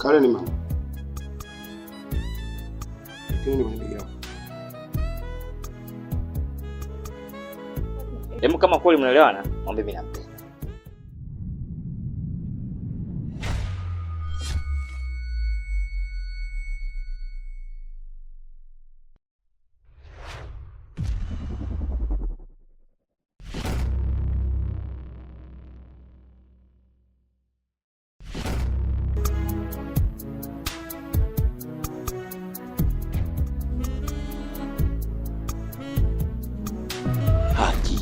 Kale ni mama. Lakini ni kwenye begi lako. Hebu kama kweli mnaelewana, mwambie mimi nampenda. Haki.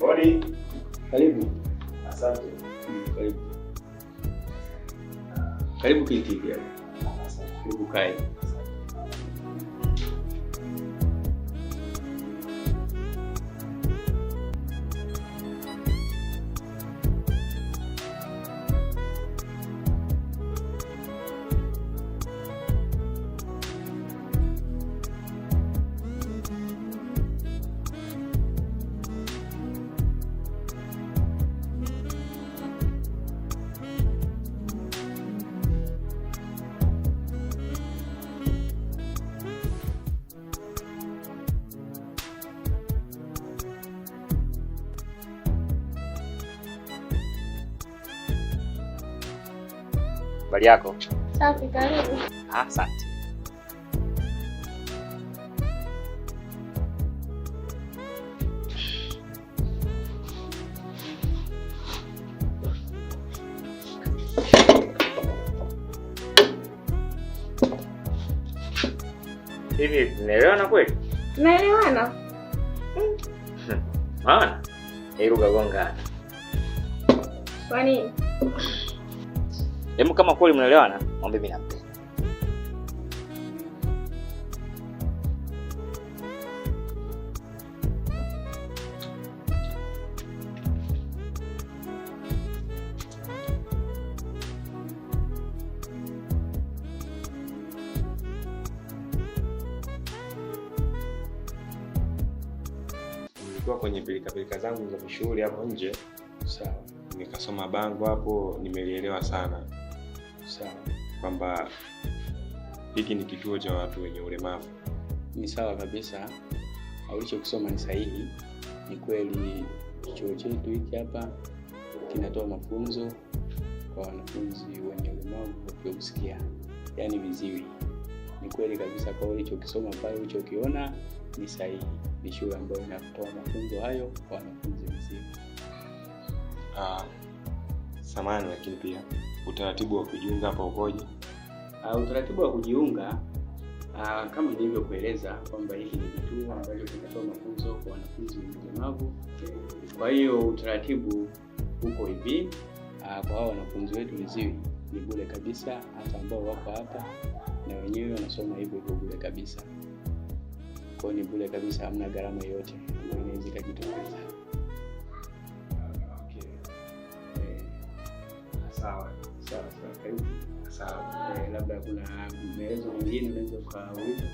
Hodi. Karibu. Asante. Karibu. Karibu kiti hiki hapa. Karibu kae. Habari yako? Safi, karibu. Asante. Hivi tunaelewana kweli? Tunaelewana? Maana hii lugha gongana. Kwa nini? Hebu kama kweli mnaelewana, mwambie mimi nampenda. Nilikuwa kwenye pilikapilika zangu za mishughuli hapo nje. Sawa. Nikasoma bango hapo, nimelielewa sana. Sawa. Kwamba hiki ni kituo cha watu wenye ulemavu. Ni sawa kabisa. Ulichokisoma ni sahihi. Ni kweli chuo chetu hiki hapa kinatoa mafunzo kwa wanafunzi wenye ulemavu wa kusikia, yaani viziwi. Ni kweli kabisa, kwa ulichokisoma pale, ulichokiona ni sahihi. Ni shule ambayo inatoa mafunzo hayo kwa wanafunzi viziwi. Samahani, lakini pia utaratibu wa kujiunga hapa ukoje? Utaratibu wa kujiunga, kama nilivyokueleza kwamba hiki ni kituo ambacho kinatoa mafunzo kwa wanafunzi wenye ulemavu. Kwa hiyo utaratibu uko hivi, kwa hao wanafunzi wetu viziwi ni bure kabisa, hata ambao wako hapa na wenyewe wanasoma hivyo hivyo bure kabisa. Kwa hiyo ni bure kabisa, hamna gharama yoyote ambayo inaweza ikajitokeza. Okay. Sawa. Sawa sawa, karibu. Sawa. Labda kuna maelezo mengine unaweza ukauliza?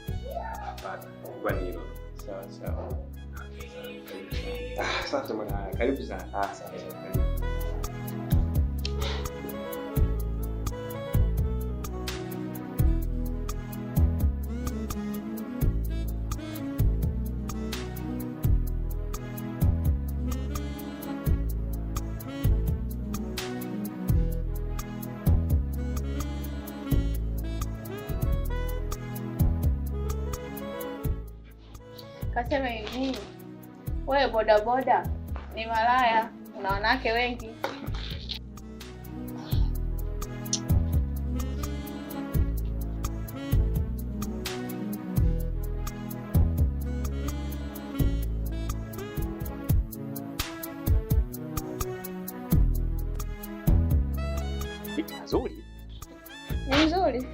Hapana, kwa ni hilo. Sawa sawa. Okay, sawa. Asante mwana. Karibu sana. Asante. Karibu. Kasema hivi, wewe boda boda ni malaya, una wanawake wengi. Binti nzuri. Ni nzuri.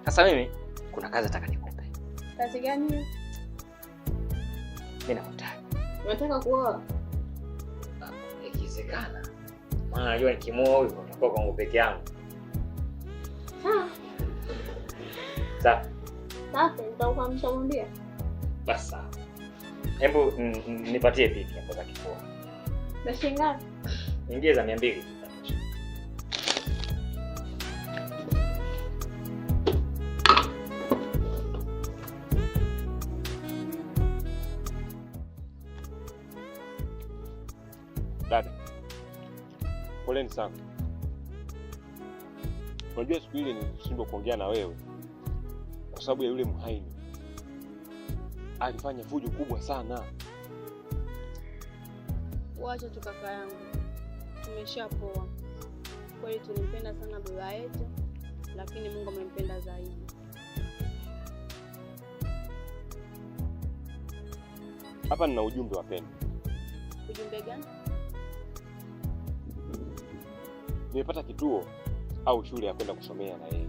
Sasa mimi kuna kazi nataka nikupe. Kazi gani hiyo? Mimi nakutaka. Unataka kuoa? Ikiwezekana. Maana najua nikimuoa huyu utakuwa kwangu peke yangu. Sawa. Sawa. Safi, nitakuamsha mwambie. Basi sawa. Hebu nipatie pipi hapo za kifua. Na shilingi ngapi? Ingie za 200. Dada, poleni sana. Unajua siku ile nilishindwa kuongea na wewe kwa sababu ya yule mhaini. Alifanya fujo kubwa sana. Wacha tu kaka yangu, tumeshapoa. Kweli tulimpenda sana baba yetu, lakini Mungu amempenda zaidi. Hapa nina ujumbe wa Pendo. Ujumbe gani? Nimepata kituo au shule ya kwenda kusomea na yeye.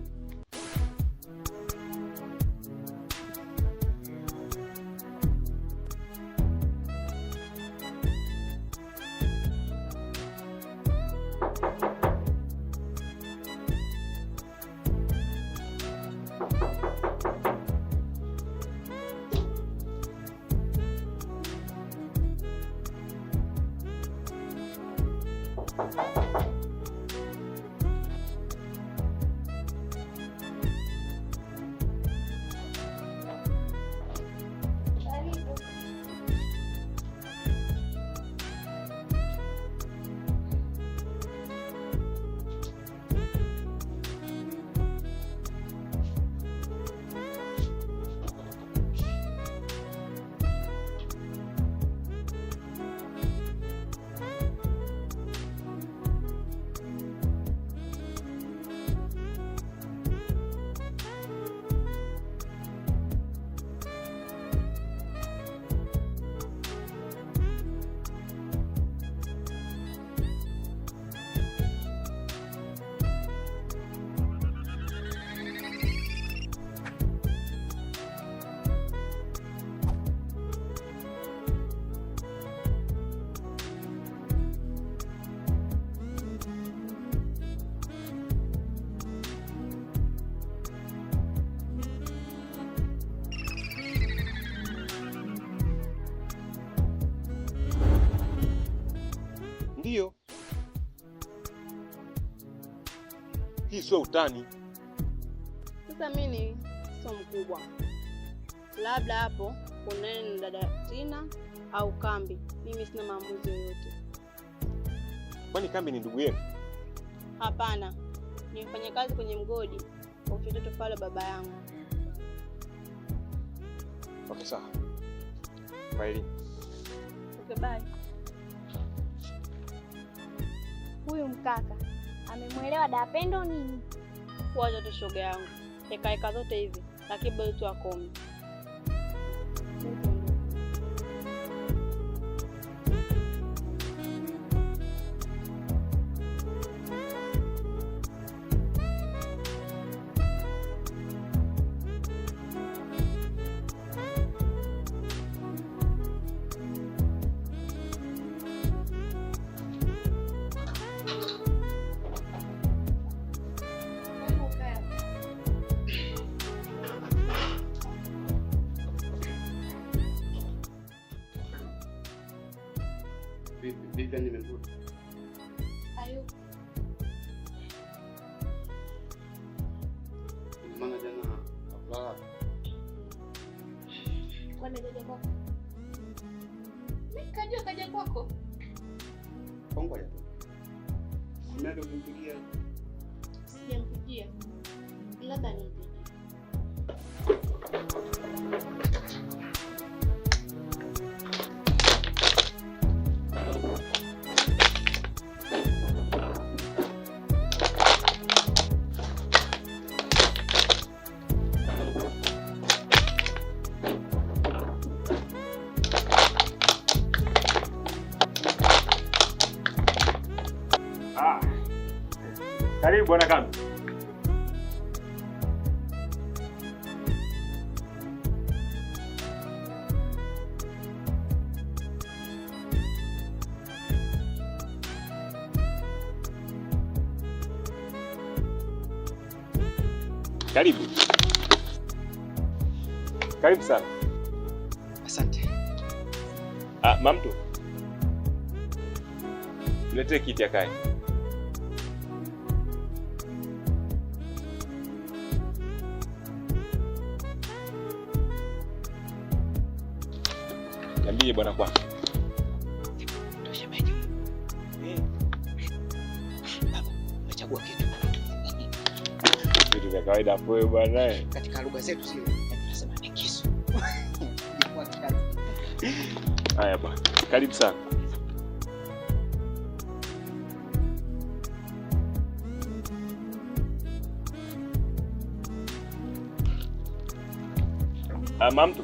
Ndiyo. Hii sio utani. Sasa mimi sio mkubwa. Labda hapo kuna na dada Tina au Kambi. Mimi sina maamuzi yoyote. Kwani Kambi ni ndugu yenu? Hapana. Ni mfanyakazi kwenye mgodi wa kuchota tofali baba yangu. Okay, sawa. Bye. Okay, bye. Huyu mkaka amemwelewa da Pendo nini? Wacha tu shoga yangu. Heka heka zote hivi, lakini bado tu akomi. Vipi nimekuta? Ayu. Maana jana hakulala. Kwani kaja kwako? Mimi kajua kaja kwako. Kwangu hajatoka. Simu yake ukimpigia? Sijampigia. Labda nimpigie. Karibu bwana Kambi. Karibu. Karibu sana. Asante. Ah, Mamtu. Mletee kiti akae. Niambie bwana kwa. Ndio shemeji. Baba, umechagua kitu. Vitu vya kawaida hapo wewe bwana. Katika lugha zetu zile tunasema ni kisu. Haya bwana. Karibu sana. Ah, Mamtu.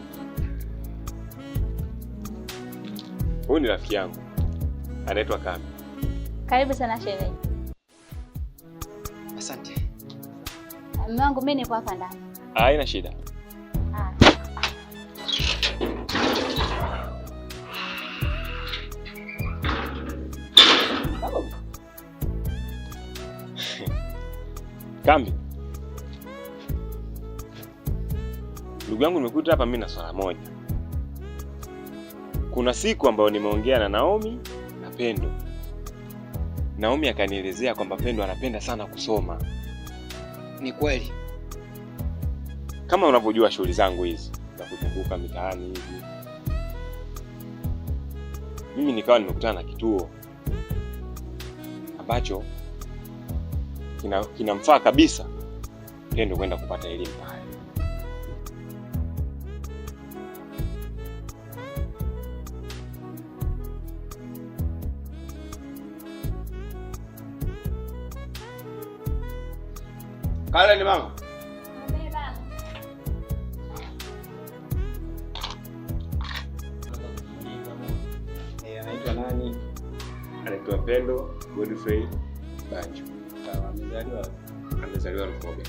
Huyu ni rafiki yangu. Anaitwa Kambi. Karibu sana shemeji. Asante. Mume wangu mimi nipo hapa ndani. Ah, haina shida. Ah. Kambi. Ndugu yangu nimekuta hapa mimi na swala moja. Kuna siku ambayo nimeongea na Naomi na Pendo. Naomi akanielezea kwamba Pendo anapenda sana kusoma. Ni kweli. Kama unavyojua shughuli zangu hizi za kuzunguka mitaani hivi. Mimi nikawa nimekutana na kituo ambacho kinamfaa kabisa Pendo kwenda kupata elimu pale. Kale ni mama. Anaitwa nani? Anaitwa Pendo Godfrey Banjo. Sawa, amezaliwa wapi? Amezaliwa Lukobe.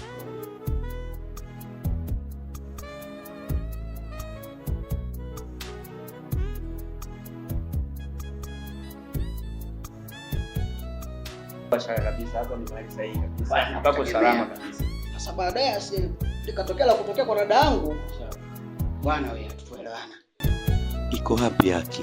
Shaka kabisa, hapa ni mahali sahihi kabisa. Hapo salama kabisa. Sasa baadaye asi likatokea la kutokea kwa dada yangu. Bwana wewe, hatukuelewana. Iko wapi haki?